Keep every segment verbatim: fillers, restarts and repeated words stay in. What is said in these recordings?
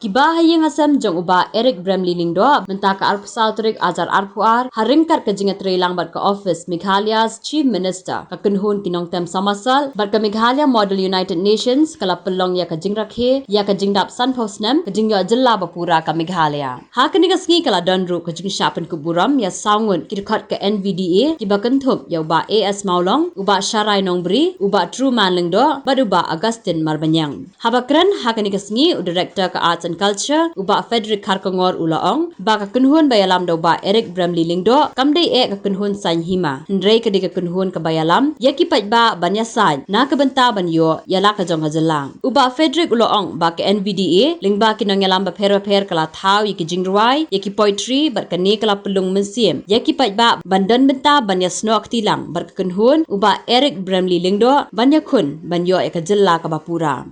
Kiba ha ïing ha sem jong u Bah Eric Bramley Lyngdoh mynta ka arphew saw tarik Ajar arphew ar, ha ryngkat ka jingïatreilang bad ka office Meghalaya's Chief Minister, ka kynhun ki nongtem Somersault bad ka Meghalaya Model United Nations ka la pynlong ïa ka jingrakhe ïa ka jingdap sanphew snem ka jingïoh jylla ba pura ka Meghalaya. Ha kane ka sngi ka la don ruh ka jingshah pynkup burom ïa saw ngut ki dkhot ka N V D A kiba kynthup ïa u Bah A S Mawlong, u Bah Sharai Nongbri, u Bah Truman Lyngdoh bad u Bah Augustine Marbaniang. Haba kren ha kane ka sngi, u Director ka Arts and Culture, u Bah Frederick Kharkongor, u la ong ba ka kynhun ba ïalam da u Bah Eric Bramley Lyngdoh kam dei eh ka kynhun saiñ hima, hynrei ka dei ka kynhun kaba ïalam ïa ki paidbah ban ïasaid na ka bynta ban ïoh ïa la ka jong ka jylla. U Bah Frederick u la ong ba ka N V D A lyngba ki nongïalam bapher bapher ka la thaw ïa ki jingrwai, ïa ki poetry bad kane ka la pynlong mynsiem ïa ki paidbah ban don bynta ban ïasnoh kti lang bad ka kynhun u Bah Eric Bramley Lyngdoh ban ïakhun ban ïoh ïa ka jylla kaba pura.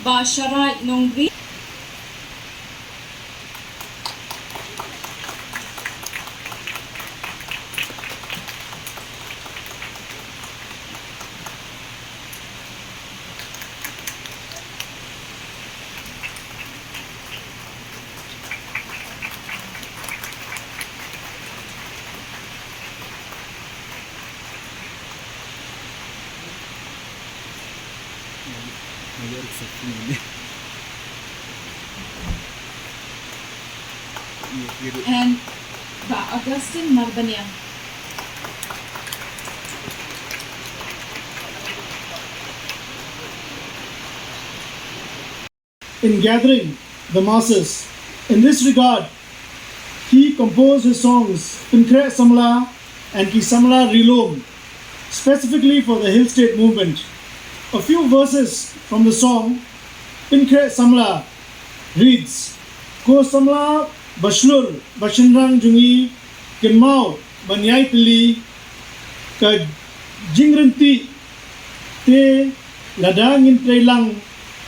Bah Sharai Nongbri. And Bah Augustine Marbaniang. In gathering the masses. In this regard, he composed his songs Pynkhreh Samla and Ki Samla Rilum, specifically for the Hill State movement. A few verses from the song Pynkhreh Samla reads, Ko samla ba shlur ba shynrang jong ngi, kynmaw ban ïai tylli, ka jingryntih te lada ngin trei lang,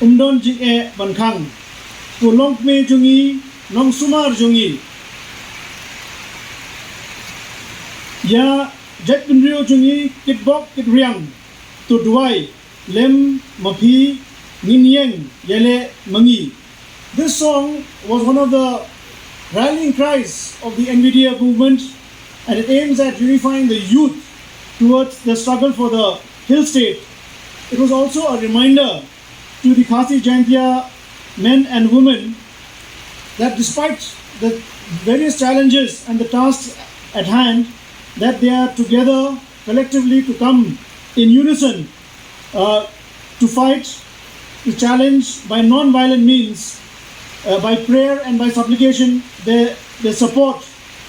ym don jingeh ban khang. Ko longkmie jong ngi, nongsumar jong ngi, ïa jaitbynriew jong ngi, kitbok kitriang, to duwai lem ma phi, ngin ïeng ïaleh ma ngi. This song was one of the rallying cries of the N V D A movement, and it aims at unifying the youth towards the struggle for the Hill State. It was also a reminder to the Khasi Jaintia men and women that despite the various challenges and the tasks at hand, that they are together collectively to come in unison, uh, to fight the challenge by non-violent means, uh, by prayer and by supplication, their, their support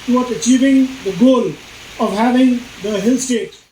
towards achieving the goal of having the Hill State.